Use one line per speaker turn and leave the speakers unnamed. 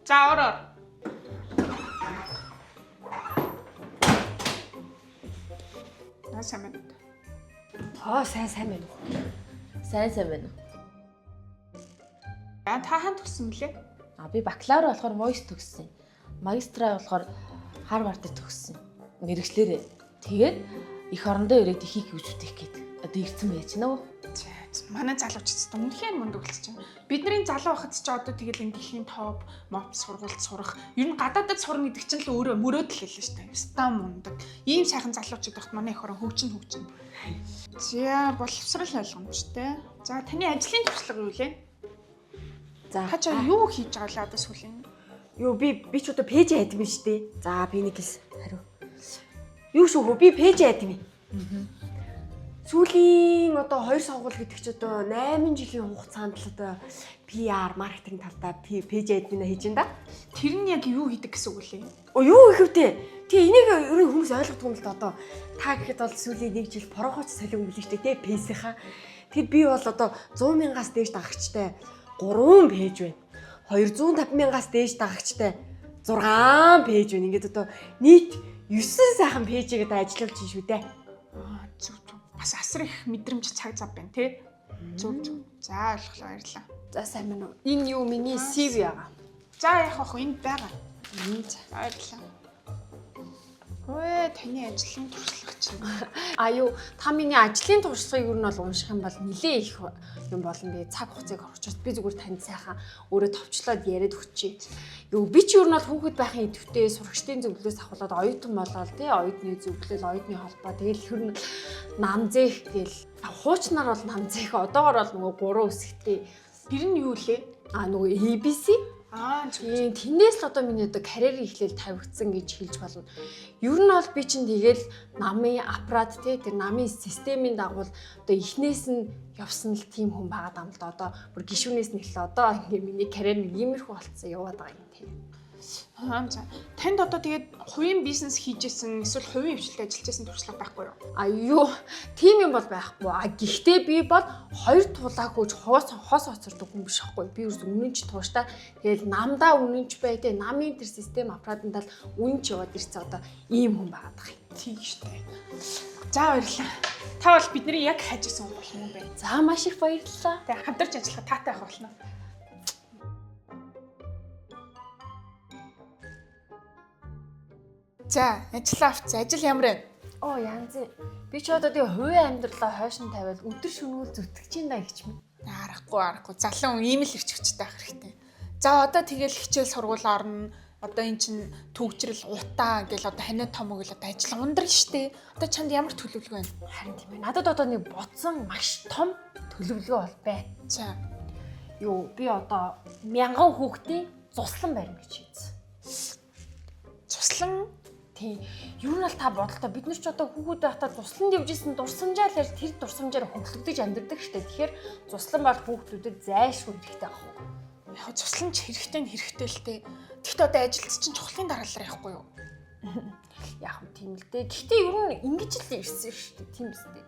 За ор ор. За сайн байна.
Аа сайн сайн байна уу?
Сайн сайн байна уу?
За та хаан төгссөн блэ?
А би бакалавр болохоор МОИС төгссөн. Магистраа болохоор Харвардд төгссөн. Мэргэжлээрээ. Тэгээд эх орондоо ирээд ихийг хөгжүүлэх гээд одоо ирсэн байж гэнэ үү?
За манай залуучууд үнэхээр мундаг болчих чинь. Бидний залуу байхад ч одоо тэгэл энэ дэлхийн топ, моп сургуульд сурах, ер нь гадаадад сурна гэдэг чинь л өөрөө мөрөөдөл хэлсэн шүү дээ. Стан мундаг. Ийм сайхан залуучууд байхад манай эх орон хөгжин хөгжин. За боловсрал ойлгомжтой. За таны ажлын туршлага юу лээ?
За
Та ч юу хийж байгаа лээ одоо сүүлийн?
Юу би ч одоо page admin шүү дээ. За би нэг хэлсэн. Хариу. Юу шүү хөө би page admin. Сүүлийн одоо хоёр сонгуул гэдэг чи одоо 8 жилийн хугацаанд л одоо PR маркетинг талдаа page admin хийж ин да.
Тэр нь яг юу хийдэг гэсэн үг лээ?
Оо юу их вүтээ? Тэгээ энийг ер нь хүмүүс ойлгохгүй юм л да одоо та гэхэд бол сүүлийн нэг жил порохоч солион билээ шүү дээ тий пэйсийнхаа. Тэгэд би бол одоо 100 мянгаас дээш дагагчтай 3 page байна. 250 мянгаас дээш дагагчтай 6 page байна. Ингээд одоо нийт 9 сайхан page ийг одоо ажиллуулж шүү дээ.
Аа зүг зүг. Бас асар их мэдрэмж цаг зав байна тий. Зүг зүг. За ойлголоо баярлалаа.
За сайн байна уу? Энэ юу миний CV яга.
За яах вэ? Энд байгаа. За баярлалаа. Ой, таны ажлын туршлага чинь.
А юу та миний ажлын туршлагыг ер нь бол унших юм бол нилээ их юм болно би цаг хугацааг орчуулт би зүгээр танд сайхан өөрөө товчлоод яриад өгчээ. Юу би ч ер нь бол хүүхэд байхын идэвхтэй сурагчдын зөвлөлөөс авахлаад оюутан болоод тий оюутны зөвлөл, оюутны холбоо тэгэл ер нь нам зээх гэл хуучнаар бол нам зээх одоогор бол нөгөө гурван үсгтэй
Тэр нь юу лээ?
а нөгөө ABC.
Аа зүг.
Тийм, тэрнээс л одоо миний одоо карьерийн эхлэл тавигдсан гэж хэлж болно. Ер нь бол би чинь тэгэл намын аппарат тий тэр намын системийн дагуу одоо эхнээс нь явсан л тийм хүн байгаа дам л да. Одоо бүр гишүүнээс нь эхлээ одоо ингээ миний карьер нэг иймэрхүү болцсон яваад байгаа юм тий.
Аа за. Танд одоо тэгээд хувийн бизнес хийжсэн эсвэл хувийн хвшилтэд ажиллаж байсан туршлага байхгүй юу?
А юу тийм юм бол байхгүй. А гэхдээ би бол хоёр тулаа хөөж хос хос хоцордог хүн биш байхгүй. Би ерөөс үнэнч тууштай. Тэгэл намдаа үнэнч бай тэ намын тэр систем аппаратанд л үнэнч яваад ирсэн одоо ийм хүн байгаа даа.
Тийм штэ. За баярлалаа. Та бол бидний яг хайжсэн хүн болох юм байна.
За маш их баярлалаа.
Тэгээ хамтарч ажиллах таатай байх болно. За, ажиллаа авц. Ажил ямар вэ?
Оо янз. Би ч одоо тэгээ хувийн амьдралаа хойш нь тавиал өдөр шөнөгүй зүтгэж ин да гэж мэд.
Аргагүй, аргагүй. Залуу хүн ийм л ирч хүчтэй байх хэрэгтэй. За, одоо тэгэл хичээл сургууль орно. Одоо эн чин төгжрөл утаа гэл одоо ханиа том өгөл одоо ажил ундрах штэ. Одоо чамд ямар төлөвлөгөө байна?
Харин тийм ээ. Надад одоо нэг бодсон маш том төлөвлөгөө бол байна.
За,
Юу би одоо мянган хүүхдийн зуслан барина гэж шийдсэн.
цуслан
Тийм. Юу нь бол та бодолтой бид нар ч одоо хүүхэд байхдаа зусланд явж исэн дурсамжаа л ярьж тэр дурсамжаар хөглөгдөж амьдардаг штэ. Тэгэхээр зуслан бол хүүхдүүдэд зайлшгүй хэрэгтэй байхгүй.
яг цуслан ч хэрэгтэй нь хэрэгтэй л дээ. Тэгэхдээ одоо ажилд чинь чухлын дараалал явахгүй юу?
Яг нь тийм л дээ. Гэхдээ ер нь ингэж л ирсэн штэ. Тийм биз дээ.